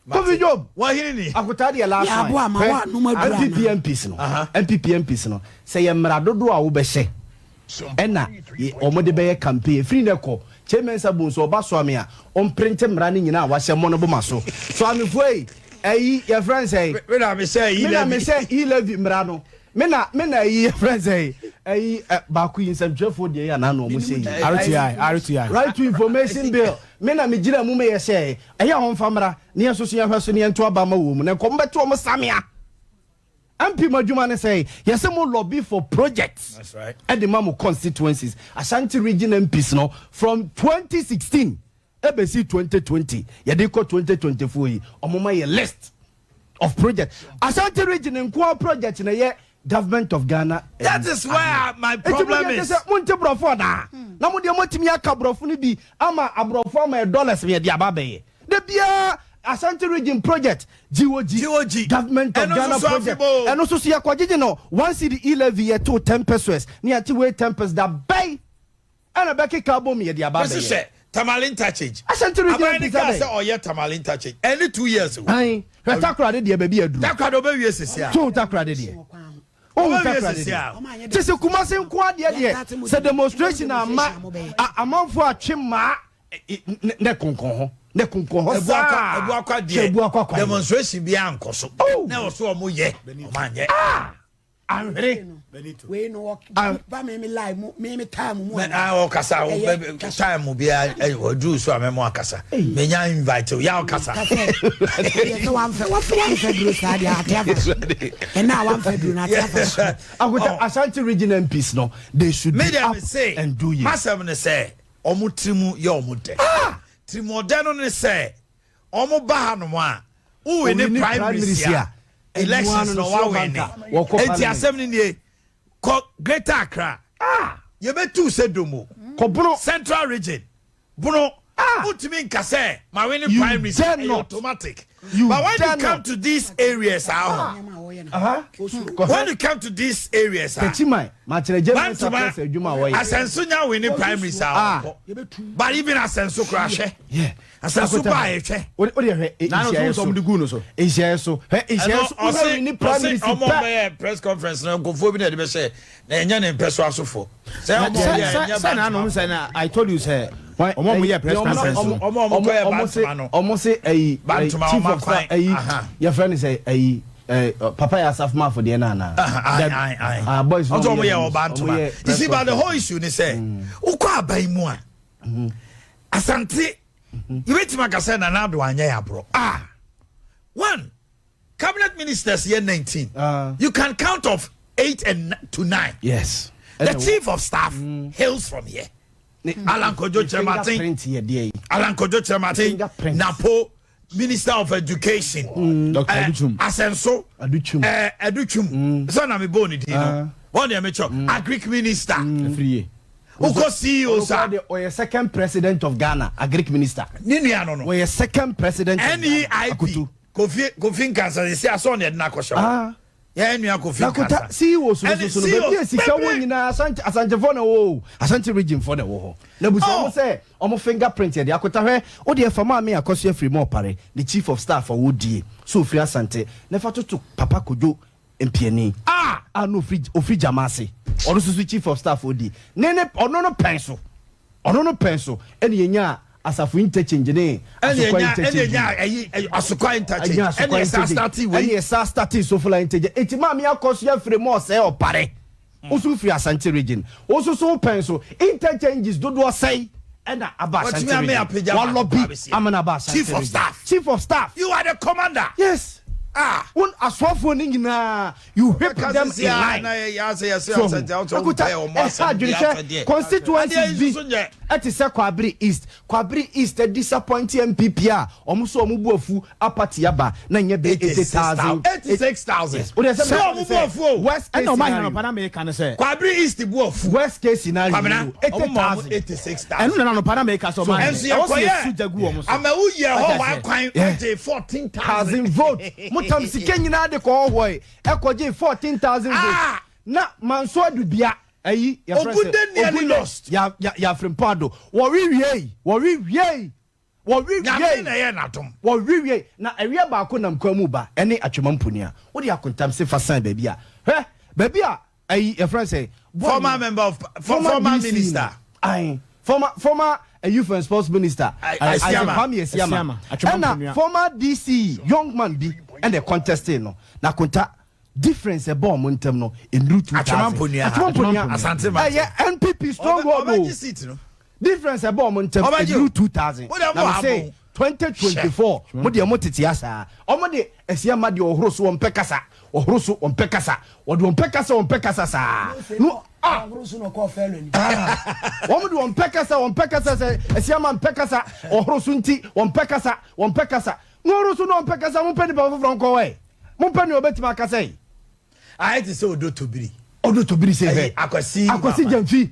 Kofi Job. Wahini ni. Akota deɛ last one. NPP MPs no. NPP MPs no. Sɛ yɛ mmara dodoɔ a wobɛhyɛ ɛna wɔn de bɛyɛ campaign efiri ne kɔ Kyei Mensah Bonsu ɔba Soame a ɔmprinte mmara no nyinaa a wahyɛ mmɔ no boma so Soamefoɔ yi ɛyi yɛfrɛ nsɛn Me na mehyɛ me na mehyɛ e-levy mmara no me na me na ɛyi yɛfrɛ nsɛn ɛyi ɛ baako yi nsɛmtwerɛfoɔ deɛ yɛ anaa na wɔn hyɛ yi RTI RTI right to information bill me na me gyina mu meyɛ hyɛ ɛyɛ a wɔmfa mmara ne yɛn nso so yɛhwɛ so ne yɛn to aba ma wɔ mu na nkɔm bɛto wɔn samea. MP mo adwuma ne sɛ yɛsɛ mo lobby for projects ɛde ma mo constituencies. Ashanti region MPs no from 2016 ɛbɛsi 2020 yɛde kɔ 2024 yi ɔmo ma yɛ list of projects. Ashanti region nkoa project na yɛ government of Ghana. That is where my problem is. Eti mo deɛ sɛ mo nte borɔfo ɔdaa na mo deɛ mo tumi aka borɔfo no bi ama aborɔfo ama yɛ dollars yɛ de aba abɛyɛ. De biara Ashanti region project GOG, GOG. government of Ɛno Ghana nso so project. afebɔɔ. Ɛno nso so yɛkɔgyegye no one cedi e-levy yɛtoo 10 pesos ne yɛte wei 10 pesos da bɛn ɛna bɛkeka bom yɛde aba Mesi abɛyɛ. hwɛ Tamale interchange. Ashanti region Aban ne MPs kaa abɛn. sɛ ɔyɛ Tamale interchange. Ɛne 2 years o. Ayi hwɛ Takoradi deɛ baabi aduru. Takoradi ɔbɛwie sisi a. So Takoradi deɛ. Ohun Ɔbɛwie Takoradi sisi a. deɛ. Te sɛ Kumasi nko adeɛ deɛ sɛ demonstration ama amanfoɔ atwe mmaa ne konkɔn hɔ ne konkɔn hɔ saa. Ebuakwa Sɛ deɛ Ebuakwa kwan. demonstration bi ankɔ so. Oh. Na ɛwɔ so ɔmo yɛ ɔmo anyɛ. Ahwere. Wei no ba me me lie mu me me time mu. Mɛ a ɔkasa o time mu bia ɔduru so a mɛ mo akasa. Mɛ nya invite o ya ɔkasa. Yɛ sɛ wamfɛ wafɛ wamfɛ duro saa deɛ ate afa so. Ɛna a wamfɛ duro na ate afa so. Akota Ashanti region MPs no they should Me be deɛ up me se and do it. masɛm ne sɛ ɔmo tiri mu yɛ ɔmo dɛ. Tiri ɔdɛ no ne sɛ ɔmo ba ha nom a wo win ne primaries a elections na wa win ne. Eti asɛm ne nie kɔ Greater Accra. Yɛbɛtu sɛ domo. Kɔbono. Central region. Bono. Wotumi nka sɛ ma win ne You primaries dare ɛyɛ not. automatic. You But when dare you come not. to these areas ah, when you come to these areas ah, Techiman makyerɛ German Bantama surplus adwuma a wɔyɛ. Asenso nya win ne primaries a ɔkɔ. But even Asenso kora hwɛ. Yeah. Asenso ba a yɛhwɛ. O de hwɛ Na no nhyiaeɛ so ɔmo de so. gu no so. Nhyiaeɛ so. Hwɛ nhyiaeɛ so. Ɛno Wura win ɔse primaries ɔmo pɛ. ɔbɛyɛ press conference no nkurɔfoɔ bi na ɛde bɛhyɛ na ɛnyɛ ne mpɛ so asofo. Sɛ ɔmo yɛ ɛnyɛ Sɛ na anom Bantama. sɛ na I told you sɛ ɔmo ɔmo yɛ press conference no. Ɔmo ɔmo kɔyɛ Ɔmo se Bantama no. ɔmo se ɛyi Bantama chief ɔmo of staff akwan. ɛyi Aha. yɛfrɛ no sɛ ɛyi. Eh, papa yɛ asafo maafo deɛ no anaa? Aye, aye, aye. Ah, boys no ɔmo yɛ ɔmo ɔba ntoma. You see, but the whole issue ni sɛ, wokɔ aban mu a, Asante, yɛbɛtumi aka sɛ Nana Addo anyɛ yɛ aborɔ. Ah, one, cabinet ministers yɛ 19. You can count of 8 and to 9. Yes. The chief of staff hails from here. Alan Kojo Kyerematen. Alan Kojo Kyerematen. Napo. Minister of Education. Dr. Eh, Adutwum. Asɛnso. Adutwum. Eh, Adutwum. Sɛ na mebɔɔ ne din no. Wɔn deɛ mekyɛ. Agric Minister. Afriyie. Wokɔ CEO sa. Ɔyɛ second president of Ghana, agric minister. Ne nua no no. Ɔyɛ second president of Ghana. NEIP. Akoto. Kofi Kofi Nkansa sisi asɔ ne yɛde no akɔhyɛ hɔ. Ah. Yɛn nua Kofi Nakota Nkansa. CEO so no Ɛne so no baabi a CEOs sika wɔ bebree. nyinaa Asante Asantefoɔ na ɛwɔ o Asante region foɔ na ɛwɔ hɔ na busa Oh. wɔn sɛ wɔn finger print yɛ de akota hwɛ wo deɛ fa maame Akosua firi mu ɔpare ne chief of staff a wɔdie so ofiri Asante na fa toto Papa Kojo Mpiani Ah. a na ofiri ofiri Gyama ase ɔno nso so chief of staff ɔdi ne ne ɔno no pɛn so ɔno no pɛn so ɛna yɛnya Asafo interchange ne Ɛne Asokwa ɛnya ɛne interchange ɛnya ɛyi ɛyi Asokwa interchange. ɛnya Ɛne Asokwa ɛsa interchange start wei. ɛne ɛsa start Sofla interchange eti maame Akosua firi mu ɔsɛe ɔpare woso firi Asante region woso so pɛn so interchanges dodoɔ sɛe ɛna aba Asante Wɔtumi ame region apagya baako walɔbi paa bɛsi. ama na aba Asante Chief of region. staff. Chief of staff. You are the commander. Yes. Ah. Wɔn asoafoɔ no nyinaa you whip them in line. So akuta ɛha adwene hwɛ constituencies bi ɛte sɛ Kwabere East. Kwabere East disappoint NPP a ɔmo so ɔmo bu afu apati aba na nyɛ bɛ 80,000. 86,000. Yes. O de sɛ Sɛ ɔmo bu afu o. Worst case Ɛna ɔmo ahɛn scenario. anɔpa na meka no sɛ. Kwabere East bu afu. Worst case scenario. Kwabena 80,000. ɔmo ma ɔmo 86,000. Ɛno na anɔpa na meka sɛ ɔmo ahɛn. Ɛnso yɛ Ɛwɔ sɛ kɔyɛ yɛsu gya gu wɔn so. Amawu yɛ hɔ Wagya wa sɛ. kwan Yeah. ɛgye 14,000. Thousand vote. Mo tam sika nyinaa de kɔ hɔ yi ɛkɔgye 14,000 vote. Ah. Na Manso Adubia ayi yɛfrɛ sɛ Ogunde nearly lost. Ya ya yafrimpo ado. Wɔwe wie wɔwe wie wɔwe Nyame wie na ɛyɛ n'adom. Wɔwe wie na ɛwiɛ baako nam kwan mu ba ɛne atwema mponia. Wode akontam se fa san baabi a hwɛ baabi a ayi yɛfrɛ sɛ Former member of former DC minister. no. Aye. Former youth and sports minister. Asiama. Isaac Kwame Asiama. Asiama. Atwema Ɛna Mponua. former DC young man bi ɛna contesting no. Na konta difference ɛbɔ ɔmo ntɛm no nnuru 2,000. Atwema Mponua. Atwema Mponua. Asante Mate. Ɛyɛ NPP stronghold o. Ɔbɛgye seat no. Difference ɛbɔ ɔmo ntɛm Ɔbɛgye o. nnuru 2,000. Wo deɛ Na mo me say abo. 2024 mo deɛ mo tete asa. Ɔmo de Asiama deɛ ɔhoro so wɔn pɛ kasa. Ɔhoro so wɔn pɛ kasa. Wɔde wɔn pɛ kasa wɔn pɛ kasa saa. No ah. Ɔhoro so na ɔkɔɔ fɛlɛ ni. Wɔn de wɔn pɛ kasa wɔn pɛ kasa sɛ Asiama mpɛ kasa ɔhoro so nti wɔn pɛ kasa wɔn pɛ kasa na ɔhoro so na wɔn pɛ kasa mo pɛ nipa foforɔ nkɔ wɛ mo pɛ nea ɔbɛtumi akasa yi. Ayɛ te sɛ Odo Tobiri. Odo Tobiri sɛ Ɛyi, hɛ Akwasi Akwasi Gyamfi.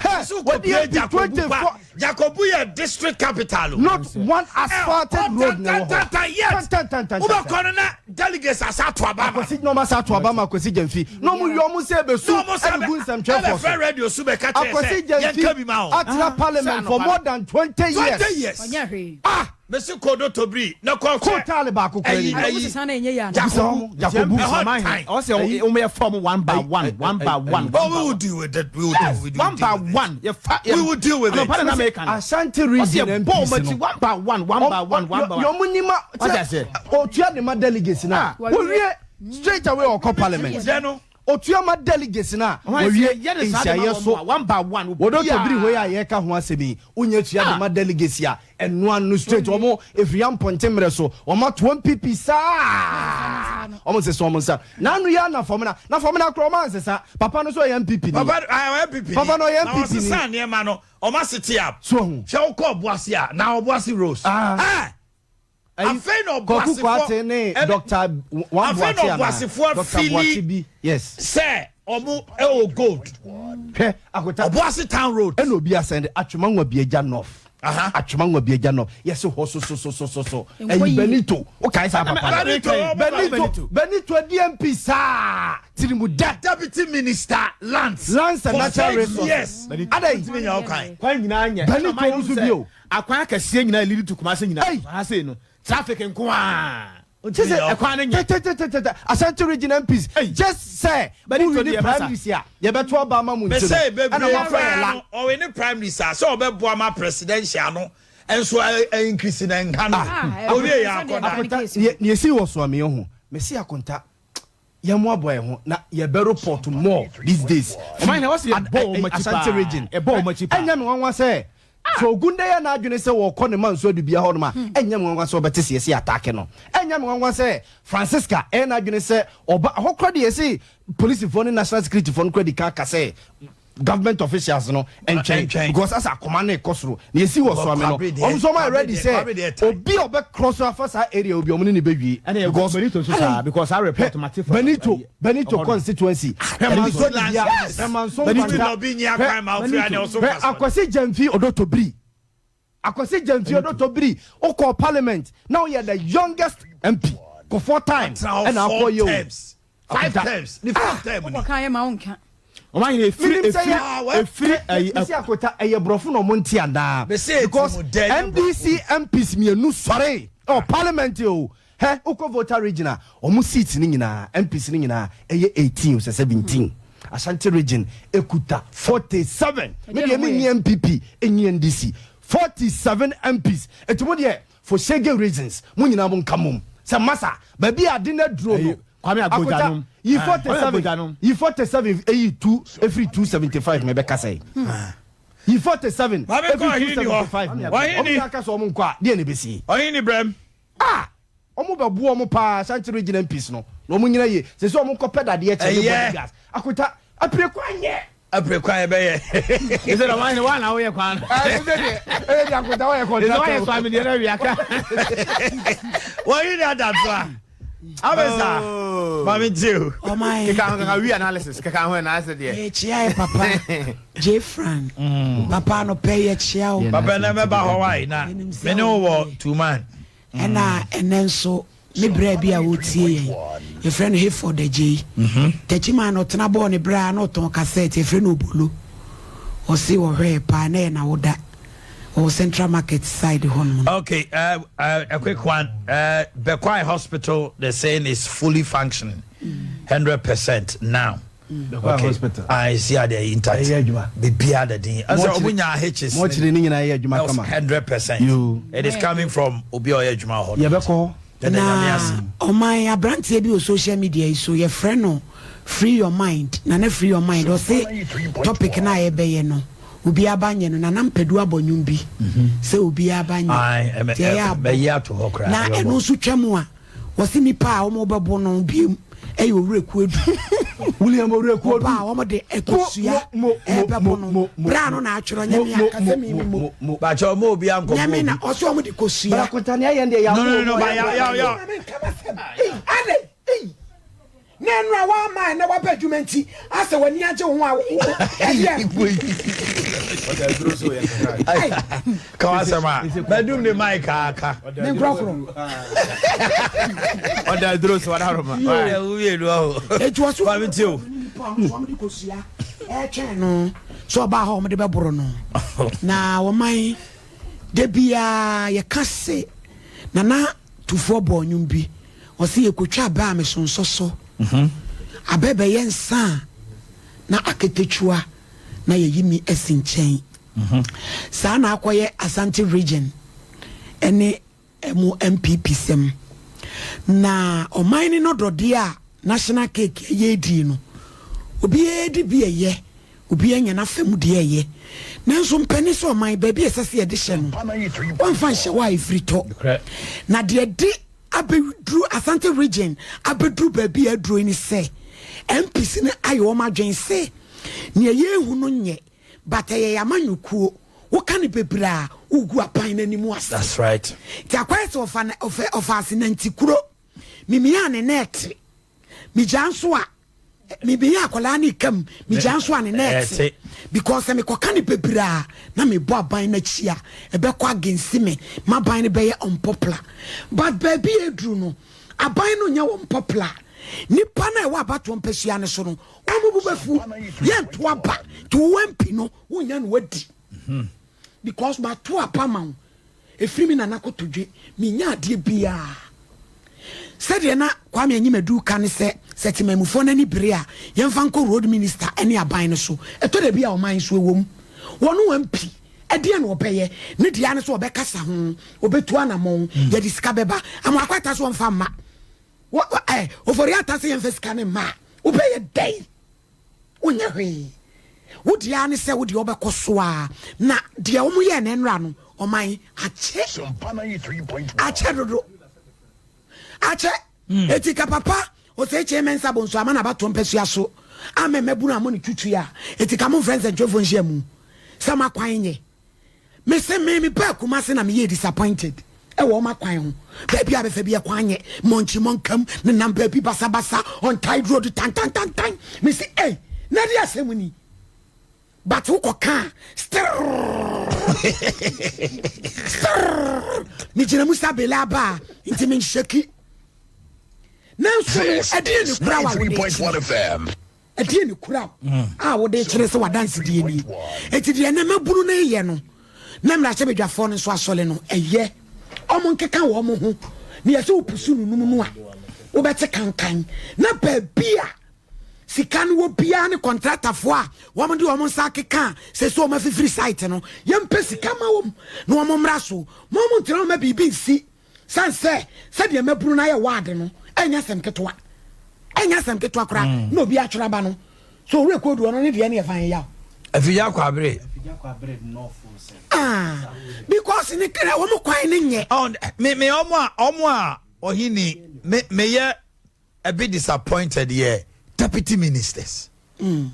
Hɛ So wɔde kɔpie MP Jacobu 24. pa. Jacobu yɛ district capital o. Not one asphalted road na ɛwɔ hɔ. Tantantanta yet. Tantantanta. Wobɛkɔ no na delegates asa ato aba ma. Akwasi na ɔmo asa ato aba ma Akwasi Gyamfi na ɔmo yɛ ɔmo sɛ ebesu Na ɔmo sɛ ɛde gu nsɛmtwerɛfoɔ ɛbɛfrɛ so. radio so bɛka kyerɛ Akwasi sɛ yɛnka bi Gyamfi ma o. atena parliament for more than 20 years. 20 years. Ɔnyɛ hwee. Ah, mesi kodo tobiri na kɔ Kotaale baako kura Ɛyi, ni. ɛyi. Ɔmo sesa na ɛnyɛ yie ana? Jacobu. Jacobu. Ɛhɔ Ɔmo ahɛn. tan. Ɔwɔ sɛ ɔmo yɛ form one by one one by one. Oh, we will deal with it. We will deal with it. One by one. Yɛ fa. We will deal with it. Anɔpa na meka no. Ashanti Ɔsɛ region yɛ bɔ ɔmo MPs akyi no. one by one one by one one by one. Yɔmu nima Wate ase? otua ne ma delegates na Ah. wɔwie straight away ɔkɔ parliament. Deɛ no. Otua ma delegates na Wɔn wɔwie ayɛ yɛ ne saa de ma nhyiaeɛ wɔn so. a, one by one. Wɔdɔ obiara. tobiri hɔ yi a yɛka ho asɛm yi wonya tua de Ah. ma delegates a ɛnoa no straight wɔn efiri ampɔnten mmerɛ so wɔn ato NPP saa wɔn sesa wɔn nsa n'ano yɛ ana fam na na fam na korɔ wɔn ansesa papa no so yɛ NPP ni. Papa ah, NPP ni. Papa no ɔyɛ Na NPP ni. ɔsesa nneɛma no ɔma sete up. So ɔho. Hwɛ wokɔ Ɔboase a na Ɔboase rose. Ah. Ah. Afei na Kwaku Ɔboasefoɔ Kwate ne Dr. Wan Afei na Boakye anaa? Ɔboasefoɔ Dr. fili Boakye bi yes. sɛ ɔmo ɛwɔ gold. Hwɛ akota. Ɔboase town road. Ɛna obi asɛn de Atwema Nwabiagya North. Aha. Atwema Nwabiagya North yɛsɛ hɔ so so so so so so. Nkɔ Ɛyi yie. Benito o kae saa papa no. Benito, Benito Benito DMP saa tirimu dɛ. Deputy Minister Lands. Lands and For Natural 6 Resources. years. Adai. Ntumi nya ɔkwan. Kwan nyinaa nyɛ. Benito Ɛna ɔman nso no sɛ, bio. Akwan akɛseɛ nyinaa lead to Kumasi nyinaa. Hey. Ha sei no traffic nko ara. Kyesɛ Ɛkwan no nyɛ. tɛtɛtɛtɛtɛ Ashanti region MPs Hey. just sɛ Benito mo win deɛ masa. primaries a yɛbɛto aba ama mo nti Mese no ɛna bebree mo afrɛ yɛ koraa la. no ɔwɛ ne primaries a sɛ ɔbɛboa ma presidential no nso ɛ increase na nka no. Ah, Owie yɛ ɛwɔ akɔda. sɛ Akonta yɛ yɛsi wɔ so ameyɛ ho mesi akonta. Yɛn mmoaboa yɛn ho na yɛbɛ report more these days. Ɔman hene, wɔsi yɛ bɔ wɔn akyi paa. Ashanti region. Yɛ bɔ wɔn akyi paa. Ɛnyɛ me nwanwa sɛ sɛ Ogunde yɛ n'adwene sɛ wɔkɔ ne manso adubea hɔ nom a, ɛnyɛ me nwanwa sɛ ɔbɛte sɛ yɛsi ataake no. Ɛnyɛ me nwanwa sɛ Francisca ɛyɛ n'adwene sɛ ɔba ɛhɔ koraa deɛ yɛsi polisifoɔ ne national security foɔ no koraa di kan ka sɛ government officials no ntwɛn because asa akoma no rekɔ soro na yɛsi wɔ soame no wɔn nso wɔn ayɛ ready sɛ obi a ɔbɛ cross afa saa area obi wɔn ne ne bɛ wie because Benito nso saa because saa report ma te fa Benito Benito constituency hwɛ manso dibia hwɛ manso nkwanta hwɛ hwɛ Akwasi Gyamfi Odotobiri Akwasi Gyamfi Odotobiri wokɔ parliament na woyɛ the youngest MP kɔ four time ɛna akɔ yɛ o. Five terms ne fifth term ni. Wokɔ kan yɛ ma wo nka. Ɔmo ahene efiri Menim sɛ efiri yɛ efiri ɛyi Mesi Akota ɛyɛ brɔfo na ɔmo nte anaa? Mese eti Because mu dɛ nyɛ NDC MPs mienu sɔree ɛwɔ parliament o hɛ wokɔ Volta region a ɔmo seats no nyinaa MPs no nyinaa ɛyɛ 18 o sɛ 17 Ashanti region ekuta 47 me Ɛdeɛ deɛ na me ɔmo nyi yɛ. NPP nyi NDC 47 MPs eti mo deɛ For shege reasons mo nyinaa mo nka mom sɛ masa baabi a ade no aduro no Ɛyi, Kwame Agbodza Akota nom. yi Ah, 47 Kwame Agbodza nom. yi 47 eyi tu efiri 275 mɛ bɛka sɛ yi 47 Maame kɔ efiri ɔhene ni hɔ. 275 mu Ɔhene ɔmo ni. nyinaa ka sɛ ɔmo nkɔ a deɛ na ebesie Ɔhene ni brɛm. ah ɔmo bɛ bo ɔmo paa Ashanti region MPs no na ɔmo nyina yie sɛ sɛ ɔmo nkɔ pɛ dadeɛ kyɛ ne Ɛyɛ. bodyguards Akota apire kwan nyɛ. Apire kwan ɛbɛyɛ. Ɛsɛ dɛ ɔman wa na woyɛ kwan no. Ɛsɛ deɛ ɛyɛ deɛ Akota wɔyɛ Ɛsɛ wɔyɛ contractor. sɔ ami deɛ na wia ka. Wɔyi ni adatoa. Abesa. Maame ntie o. Ɔman. Keka ho keka wi analysis keka ho analysis deɛ. Yɛkyia yɛ papa Jefran. Papa anɔpɛ yɛkyia wo. Papa na mɛba hɔ wae na me ne wo wɔ two man. Ɛna ɛnɛ nso me bra bi a ɔtie yɛn yɛfrɛ no Hayford Agyei Takyiman no ɔtena bɔɔ ne bra na ɔtɔn kasɛt yɛfrɛ no Obolo ɔse ɔhwɛɛ paa na ɛyɛ n'awoda ɔwɔ Central Market side hɔ nom no. Okay, uh, uh, a quick one. Uh, Bekwai Hospital, they're saying is fully functioning, 100% now. Bekwai Hospital. I see how they're intact. Ɛyɛ adwuma. Bibia da din. Ɛsɛ ɔmo nya H's. Mɔkyere ne nyinaa yɛ adwuma kama. 100%. Yoo. It is coming from obi a ɔyɛ adwuma hɔ. Yɛbɛkɔ hɔ. Yɛda Nyame ase. Na ɔman abranteɛ bi wɔ social media yi so yɛfrɛ no free your mind nana free your mind ɔse topic no a yɛbɛyɛ no obiara ba nyɛ no nana mpadu abɔ nwom bi sɛ obiara ba nyɛ nti ɛyɛ abɔ na ɛno nso twa mu a Wɔse nipa a wɔn bɛbo no biom yɛ Owuraku Adu. William Owuraku Adu. Ɔba a wɔn de ɛkosua ɛbɛbo no. Bra no na atwerɛ nyɛ me a kasa mi mi mo. Bakyɛ ɔmo obi ankɔ Nyɛ me na ɔse wɔn de kosua. Bra kota nea yɛn deɛ yɛ No no no ba ya ya ya. Adɛn? Na ɛno a wamma ɛnɛ waba adwuma nti asɛ w'ani agye wo ho a ɛdeɛ. Ka w'asɛm a bɛdum ne mic aka. Ne nkorɔkorɔ. Ɔda aduro so ɔda aroma. Wowie no aho. Eti wɔ so. Maame tie o. Nipa ɔno so wɔn de kosua ɛretwɛn no sɛ ɔbaa hɔ wɔn de bɛboro no na wɔman de biara yɛka se nana tufoɔ bɔ ɔnwom bi. Ɔse yɛkɔtwa abɛ a mesonsɔ so Abɛ bɛyɛ nsa a na aketekyua na yɛyi mi asi nkyɛn Saa na akɔyɛ Asante region ɛne ɛmo NPP sɛm Na ɔman ne nɔdɔdeɛ a national cake ɛyɛ ɛdii no Obiara di bi ɛyɛ obiara nya n'afa mu deɛ ɛyɛ Nanso mpɛne sɛ ɔman baabi a ɛsɛ sɛ yɛde hyɛ no Wɔmfa nhyɛ hɔ a ɛfiri tɔ Na deɛ ɛde abɛduru Asante region abɛduru baabi a aduro yi ne sɛ MPs no ayɛ wɔn adwene sɛ nea yɛrehu no nyɛ but ɛyɛ yɛn amanyɔkuo woka no bebree a wogu aban no anim ase. That's right. Nti akɔyɛ sɛ ɔfa na ɔfɛ ɔfa ase nantikuro mimia ne nɛɛte migyaa nso a mebɛyɛ akwadaa no reka mu megyaa nso a ne na ɛte because sɛ mekɔka no bebree a na mebɔ aban no akyi a ɛbɛkɔ against me m'aban no bɛyɛ unpopular but baabi a ɛduru no aban no nyɛ unpopular nipa no a ɛwɔ abatoɔ mpasua no so no wɔn mu bu bɛfu yɛnto aba nti wo MP no wonya no wadi because mato aba ma wo Ɛfiri me nana kotodwe, mennya adeɛ biara. Sɛdeɛ na Kwame Anyimadu ka ne sɛ, sɛ temanmufoɔ no ani bere a, yɛmfa nkɔ road minister ne aban no so. Ɛtɔ da bi a ɔman nso ɛwom. Wɔn MP, ɛdeɛn na ɔbɛyɛ? Ne deɛ ara ne sɛ ɔbɛkasa ho, ɔbɛtu anamɔn, yɛde sika bɛba. Amoako Atta nso ɔmfa mma. Wɔ ɛ Ofori Atta sɛ yɛmfa sika no mma a, wobɛyɛ dɛn? Wonyɛ hwee. Wo deɛ ara ne sɛ wo deɛ wobɛkɔ so ara. Na deɛ wɔyɛɛ no nnora no, ɔman, akyɛ. Akyɛ dodo. Akyɛ. Eti ka papa Osei Kyei Mensah Bonsu ama n'abatoɔ mpasua so ama mmabunu a mo ne twitwi a, eti ka momfrɛ nsɛntwerɛfoɔ nhyiamu sɛ mo akwan nyɛ. Me se me me baa Kumasi na me yɛɛ disappointed ɛwɔ wɔn akwan ho. Baabi a bɛfa bi ɛkwan nyɛ, mɔnkyi mɔnkam, nenam baabi basabasa, untied road tantantantan. Me se ei, na ɛde asɛm ni. But wokɔ ka a, stirrrr, stirrrr, me gyina mu sa bele aba a, nti me nhyɛki. Nanso no, ɛdeɛ ne kura wa wode kyerɛ. Ɛdeɛn na ɛkura wo a wode rekyerɛ sɛ w'adansedie nie? Enti deɛ ɛnnɛ mmabunu no reyɛ no na mmarahyɛbadwafoɔ no nso asɔre no, ɛyɛ. Wɔnkeka wɔn ho. Na yɛsɛ wopusu nunum no a, wobɛte kankan. Na baabi a sika no wɔ biara ne kɔntratafoɔ a wɔde wɔn nsa akeka a sɛ sɛ wɔn afifiri site no, yɛmpɛ sika ma wɔn na wɔn mmra so. Ma wɔn ntena hɔ mma biribi nsi. Sane sɛ sɛdeɛ mmabunu no ayɛ ward no ɛnyɛ asɛm ketewa, ɛnyɛ asɛm ketewa koraa mm. na obi atwerɛ aba no so owurɛ koodu ɔno ne deɛ ne yɛ fan yaw. Afigya Kwabere. Ah, because ne kra wɔn kwan ne nyɛ. Oh, me me ɔmo a ɔmo a ɔhini me me yɛ a bit disappointed yɛ deputy ministers. Mm.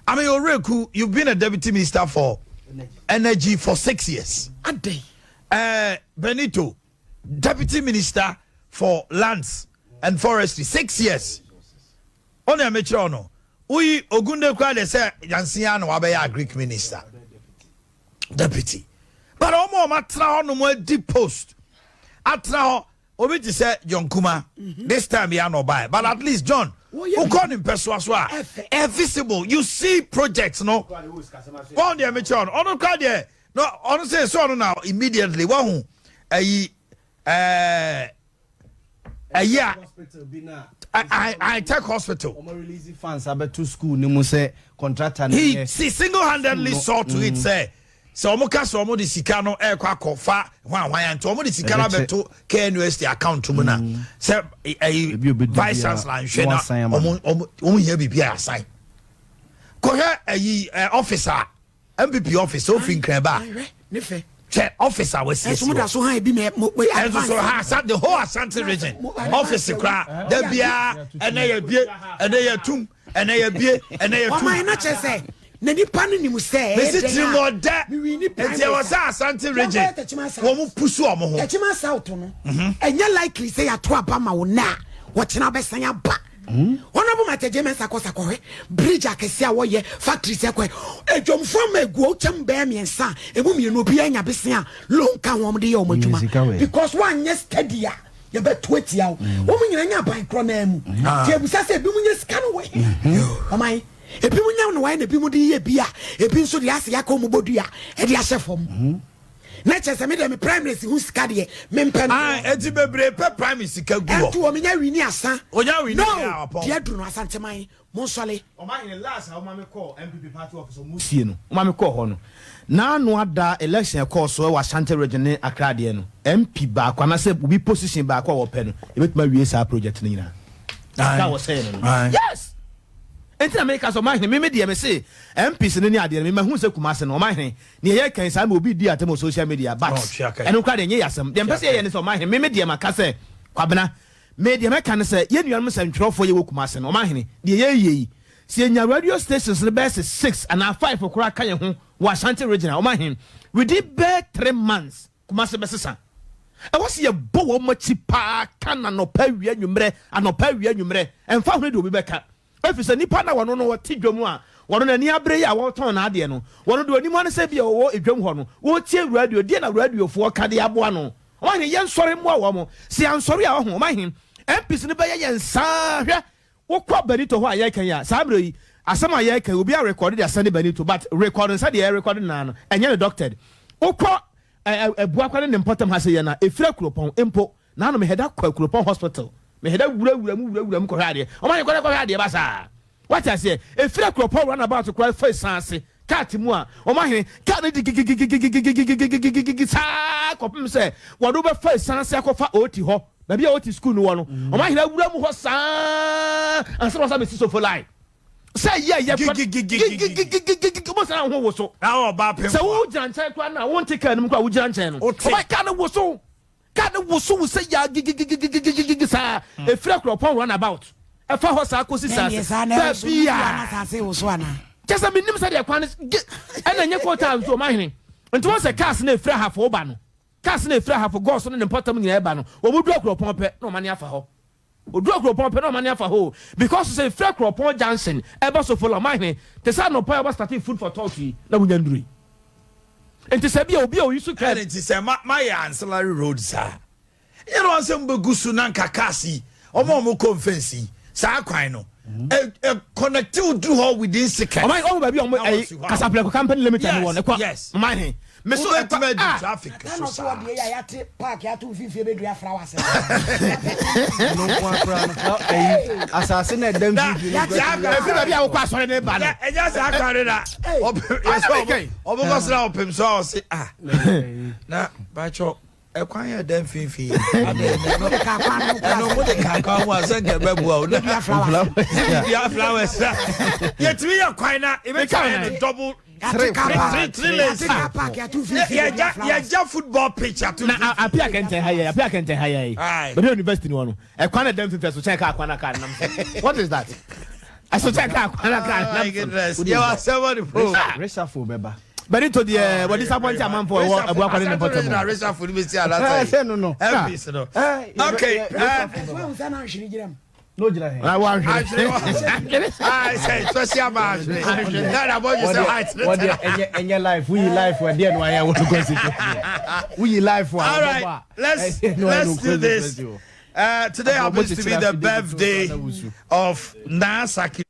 I mean Oreku, you've been a deputy minister for energy for 6 years. Adɛn. Benito, deputy minister for lands and forestry 6 years. Ɔne amekyerɛ ɔno. Woyi Ogunde kura de sɛ yansia na wabɛyɛ agric minister deputy. But ɔmo a ɔmo atena hɔ nom adi post atena hɔ obi te sɛ John Kuma this time yɛ anɔ ɔbaa, but at least John wokɔ ne mpɛsoa so a ɛ visible, you see projects no wɔn deɛ mekyerɛ ɔno ɔno kora deɛ no ɔno sɛ sɛ ɔno na immediately wahu ɛyi ɛyi a I tech hospital. Ɔmo release funds abɛto school ni mu sɛ contractor ne He see single handedly saw to it sɛ ɔmo ka sɛ ɔmo de sika no ɛkɔ akɔfa hwan hwan a nti ɔmo de sika no abɛto KNUST account mu na sɛ ɛyi vice chancellor nhwɛ na ɔmo hia biribi a asan kɔhwɛ ɛyi ɛ office a NPP office ofi nkran ba hwɛ office a wasiesie hɔ ɛnso so ha asa the whole Ashanti Region office kora da biara ɛnɛ yɛ bie, ɛnɛ yɛ tum, ɛnɛ yɛ bie, ɛnɛ yɛ tum. Ɔman no kyerɛ sɛ na nipa no nim sɛ mesi tiri mu ɔdɛ nti ɛwɔ sɛ Ashanti Region wɔn mu pusu wɔn ho. Techiman South no ɛnyɛ likely sɛ yɛato aba ma wo na wɔkyena bɛsan aba. Honourable Michael J Mensah kɔ sakɔhwɛ bridge akɛse a wɔyɛ, factories ɛkɔ adwamfoɔ ama egu ɔkyɛm bɛyɛ mmiɛnsa a emu mmienu obiara nya bese a loan ka ho wɔn de yɛ wɔn adwuma because wɔanyɛ steady a yɛbɛto atia wo. Wɔn nyinaa nya aban korɔ naa mu nti ebusa sɛ ebi mu nya sika no wɔ he? Ɔman ebi mu nya no wɔayɛ na ebi mu de yɛ bi a ebi nso de asɛ yɛaka wɔn bɔ dua ɛde ahyɛ fam. Na kyerɛ sɛ me deɛ me primaries ho sika deɛ mempɛ no. Ah, eti bebree pɛ primary sika gu hɔ. Ɛnto wɔ menya wini asa. Onya wini no, a ɔpɔn. Deɛ aduru no Asanteman monsɔle. Ɔmahene last a woma me kɔɔ NPP party office ɔmo sie no woma me kɔɔ hɔ no n'ano ada election ɛkɔɔ so ɛwɔ Ashanti Region ne Accra deɛ no MP baako anasɛ obi position baako a wɔpɛ no ebetumi awie saa project no nyinaa sika a wɔsɛɛ no no yes. Enti na meka sɛ ɔmahene me me deɛ me se MPs no ne adeɛ no me mahu sɛ Kumase no ɔmahene Nea yɛka yi saa ma obi di atɛm wɔ social media but ɛno koraa deɛ ɛnyɛ yɛ asɛm. Deɛ mpɛ sɛ yɛyɛ ne sɛ ɔmanhene, me me deɛ maka sɛ Kwabena, me deɛ mɛka ne sɛ yɛn nuanom nsɛntwerɛfoɔ yɛwɔ Kumase no ɔmanhene, deɛ yɛyɛ yi sɛ yɛnya radio stations no bɛyɛ sɛ six anaa five koraa ka yɛn ho wɔ Ashanti region a ɔmanhene, within bɛyɛ 3 months Kumase bɛsesa. Ɛwɔ sɛ yɛbɔ wɔn akyi paa ka no anɔpa awia anwummerɛ, anɔpa awia anwummerɛ, ɛmfa ho ne deɛ obi bɛka. Ɛfiri sɛ nipa no a wɔno no ɔte dwam a wɔno n'ani abere yi a wɔretɔn n'adeɛ no, wɔno deɛ ɔnim ara ne sɛ ebia ɔwɔ dwam hɔ no, ɔretie radio, deɛ na radiofoɔ ka de aboa no. Ɔmanhene, yɛnsɔre mmoa wɔn. Sɛ yɛansɔre a, ɔho, ɔmanhene, MPs no bɛyɛ yɛn saa. Hwɛ, wokɔ Benito hɔ a yɛreka yi a, saa mmerɛ yi, asɛm a yɛreka yi, obi arekɔde de asɛnde Benito, but rekɔde no sɛdeɛ yɛrekɔde no ara no, ɛnyɛ no doctored. Wokɔ ɛ, ɛ, Abuakwa ne ne mpɔtam ha sei yɛ no a, ɛfiri Akuropɔn mpo. Naano mehɛda kɔ Akuropɔn hospital, mehɛda wurawura mu wurawura mu kɔhwɛ adeɛ. Ɔma yɛkɔ dɛ kɔhwɛ adeɛ basaa. Wate aseɛ? Ɛfiri Akuropɔn runabout koraa fa Esan ase kaa te mu a, ɔma hene kaa no di gigigigigigigigigigigigigigi saa kɔpem sɛ wɔde wo bɛfa Esan ase akɔfa OT hɔ. Baabi a wɔte sukuu no wɔ no, wɔn ahene awura mu hɔ saa ansa na wɔsan bɛsi Sofolai. Sɛ yɛ yɛ kɔ gigigigigigigi mo san ho woso. Sɛ wogyina nkyɛn koraa na wonte kaa no mu koraa wogyina nkyɛn no, ɔbɛn kaa no woso. Kaa no woso wo sɛ yaa gigigigigigigi saa. Efiri Akuropɔn run about ɛfa hɔ saa kɔsi saa sɛ baabi a. Kyɛ sɛ menim sɛdeɛ kwan no ɛna nyɛ kootaa nso ɔman hene. Nti wɔn sɛ cars no efiri Ahafo ba no. Cars no a ɛfiri Ahafo, Gɔɔ so ne ne mpɔtam nyinaa reba no, wɔduru Akuropɔn pɛ na wɔmane afa hɔ. Wɔduru Akuropɔn pɛ na wɔmane afa hɔ o, because sɛ ɛfiri Akuropɔn junction ɛba Sofola, Ɔmanhene, te sɛ anɔpa yi a wɔastate food for thought yi na wonya nnurui. Nti sɛ ebia obi a ɔyi so kaa. Ɛne nti sɛ ma mayɛ ancillary roads a, Nyɛ no ansɛ mobɛgu so na nka cars yi ɔmo a ɔmo kɔ mfɛnsi yi saa kwan no ɛ ɛ connect wo duru hɔ within seconds. Ɔman ɔmo baabi a ɔmo Na ɛyi wɔsi hɔ a. Kasaprɛko company limited no wɔ no ɛkɔ Yes, yes. ɔman he me so ɛkɔ Wobɛtumi adi ah. traffic Ɛna so ɔso saa. ɔdeɛ yi a yɛate park yɛato mfimfini bɛdua flowers. Ɛno nko ara koraa no fra ɛyi asase na ɛda Na mfimfini no saa koraa. kwan Ɛfiri baabi a wokɔ asɔre no ba no. Ɛnyɛ ɛnyɛ saa kwan no na ɔpem yɛsɛ Ɔna ɔmo mekɛn. ɔmo kɔ sra ɔpem so a ɔse ah na bakyɛ Ɛkwan yɛ dɛ mfimfini yi. Adɛn na ɛno ɛno mo de kaa kwan ho a sɛ nka ɛbɛboa o. Na dua flowers na yɛtumi yɛ kwan na yɛbɛtumi ayɛ no double three three three lanes. Yɛgya yɛgya football pitch ato Na apia kɛntɛn ha yɛ apia kɛntɛn ha yɛ yi. Baabi a university ni wɔ no ɛkwan na ɛda mfimfini ɛso kyɛn kaa kwan na kaa nam so. What is that? Ɛso kyɛn kaa kwan na kaa nam so. Yɛ wɔ asɛm wɔ ne po. Reshuffle bɛba. Benito deɛ wɔ disappoint amanfoɔ ɛwɔ Abuakwa ne ne mpɔtam o. Reshuffle ni bɛ si alata yi. Sɛ no no. MPs no. Okay. No gyina he. Na wanhwere. Ahwere wɔ. Ah, sɛ special ma ahwere. Na na bɔ sɛ white. Wɔ deɛ ɛnyɛ ɛnyɛ life wuyi life wɔ deɛ no ayɛ wɔ no constituency. Wuyi life wɔ. All right, let's do this. Today happens to be the birthday of Naa Sackey.